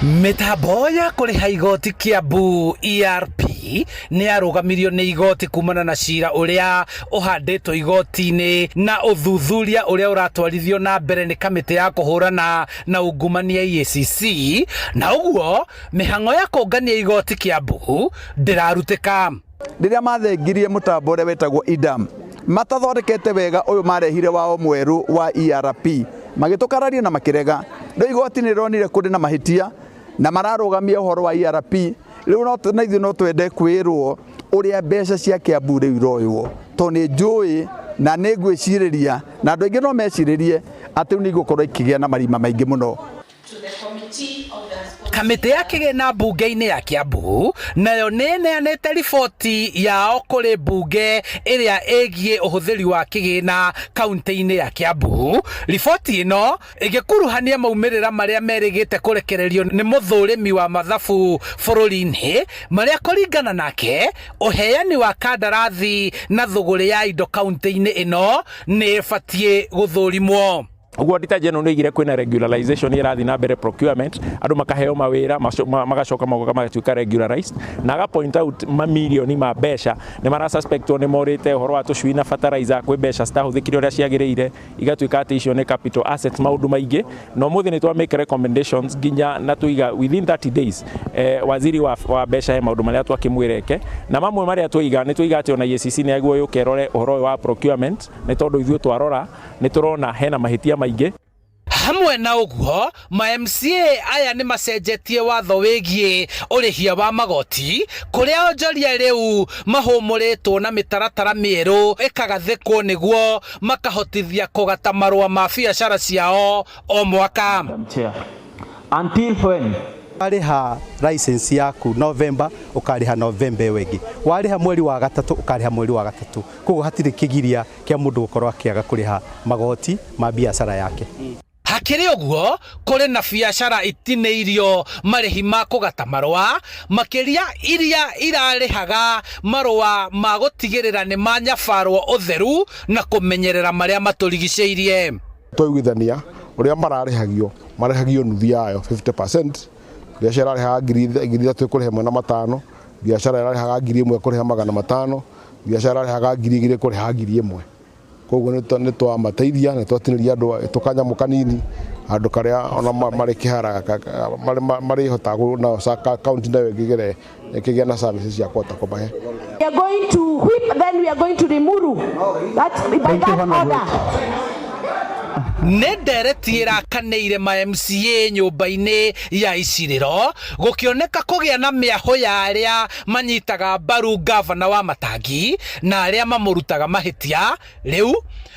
Mĩtambo ya kũrĩha igoti Kiambu ERP nĩ yarũgamirio nĩ igoti kumana na cira ũrĩa ũhandĩtwo igoti-inĩ na ũthuthuria ũrĩa ũratwarithio na mbere nĩ kamĩtĩ ya kũhũrana na ungumania EACC, na ũguo mĩhang'o ya kũngania igoti Kiambu ndĩrarutĩka. Rĩrĩa mathengirie mũtambo ũrĩa wetagwo IDAM matathondekete wega ũyũ marehire wao mwerũ wa ERP magĩtũkararia na makĩrega. Rĩu igoti nĩ rĩronire kũrĩ na mahĩtia na mararũgamia ũhoro wa ERP. Rĩu no na ithuĩ no twende kwĩrwo ũrĩa mbeca cia Kiambu rĩu iroywo, tondũ nĩ njũĩ na nĩ ngwĩcirĩria na andũ aingĩ no mecirĩrie atĩ rĩu nĩ igũkorwo ikĩgĩa na marima maingĩ mũno. Kamĩtĩ ya kĩgĩna mbunge-inĩ ya Kiambu nayo nĩ ĩneanĩte riboti yao kũrĩ mbunge ĩrĩa ĩgiĩ ũhũthĩri wa kĩgĩna kaunti-inĩ ya Kiambu. Riboti ĩno ĩgĩkuruhania maumĩrĩra marĩa merĩgĩte kũrekererio nĩ mũthũrĩmi wa mathabu bũrũri-inĩ marĩa kũringana nake ũheani wa kandarathi na thũgũrĩ ya indo kaunti-inĩ ĩno nĩ ĩbatiĩ gũthũrimwo. Ũguo Auditor General nĩ oigire kwĩna regularization ĩrathiĩ na mbere procurement, andũ makaheo mawĩra magacoka magoka magatuĩka regularized, na aga point out mamirioni ma mbeca nĩ mara suspectwo nĩ morĩte ũhoro wa tũcui na fertilizer, kwĩ mbeca citahũthĩkire ũrĩa ciagĩrĩire, igatuĩka atĩ icio nĩ capital assets, maũndũ maingĩ. Na ũmũthĩ nĩ twa make recommendations nginya na tũiga within 30 days waziri wa mbeca he maũndũ marĩa twakĩmwĩra eke, na mamwe marĩa twaiga nĩ twaiga atĩ ona EACC nĩ yagĩrĩirwo yũke ĩrore ũhoro ũyũ wa procurement, nĩ tondũ ithuĩ twarora nĩ tũrona hena mahĩtia maingĩ. Hamwe na ũguo, ma MCA aya nĩ macenjetie watho wĩgiĩ ũrĩhia wa magoti, kũrĩa onjoria rĩu mahũmũrĩtwo na mĩtaratara mĩerũ ĩkagathĩkwo nĩguo makahotithia kũgata marũa ma biacara ciao o mwaka. Until when? Warĩha license yaku November, ũkarĩha November ĩyo ĩngĩ. Warĩha mweri wa gatatũ, ũkarĩha mweri wa gatatũ. Koguo hatirĩ kĩgiria kĩa mũndũ gũkorwo akĩaga kũrĩha magoti ma biacara yake. Hakĩrĩ ũguo, kũrĩ na biacara itinĩirio marĩhi ma kũgata marũa, makĩria iria irarĩhaga marũa ma gũtigĩrĩra nĩ manyabarwo ũtheru na kũmenyerera marĩa matũrigicĩirie. Twaiguithania ũrĩa mararĩhagio, marĩhagio nuthu yayo 50%. Biacara ĩrarĩhaga 3,000 ĩkũrĩha 1,500, biacara ĩrarĩhaga 1,000 ĩkũrĩha 500, biacara ĩrarĩhaga 2,000 ĩkũrĩha 1,000. Koguo nĩ twamateithia, nĩ twatinĩria andũ tũkanyamũ kanini, andũ karĩa ona marĩ kĩhara marĩhotaga nao kaunti nayo ĩngĩgere ĩkĩgĩa na services cia kũhota kũmahe. We are going to whip, then we are going to Limuru. That's by that order. Nĩ ndereti ĩrakanĩire ma MCA nyũmba-inĩ ya icirĩro gũkĩoneka kũgĩa na mĩahũ ya arĩa manyitaga mbaru ngavana wa Matangi na arĩa mamũrutaga mahĩtia. Rĩu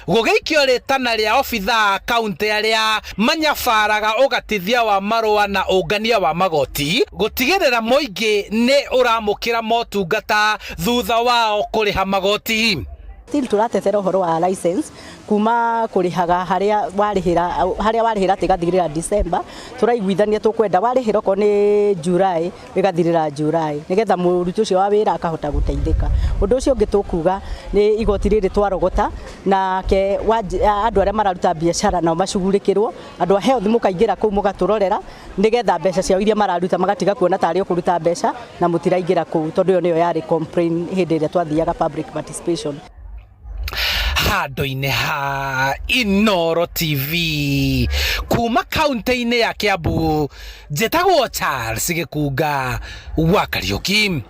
gũgĩikio rĩtana rĩa obithaa a kaunti arĩa manyabaraga ũgatithia wa marũa na ũngania wa magoti gũtigĩrĩra mũingĩ nĩ ũramũkĩra motungata thutha wao kũrĩha magoti. Still tũratetera ũhoro wa license kuma kũrĩhaga harĩa warĩhĩra, harĩa warĩhĩra atĩ ĩgathirĩra December. Tũraiguithania tũkwenda warĩhĩra okorwo nĩ July, ĩgathirĩra July, nĩgetha mũruti ũcio wa wĩra akahota gũteithĩka. Ũndũ ũcio ũngĩ tũkuga nĩ igoti rĩrĩ twarogota nake andũ arĩa mararuta biacara nao macugurĩkĩrwo, andũ a health mũkaingĩra kũu mũgatũrorera nĩgetha mbeca ciao iria mararuta magatiga kuona tarĩ o kũruta mbeca na mũtiraingĩra kũu, tondũ ĩyo nĩyo yarĩ complain hĩndĩ ĩrĩa twathiaga public participation. Handũ-inĩ ha Inooro TV kuma kaunti-inĩ ya Kiambu, njĩtagwo Charles Gĩkunga wa Kariũki.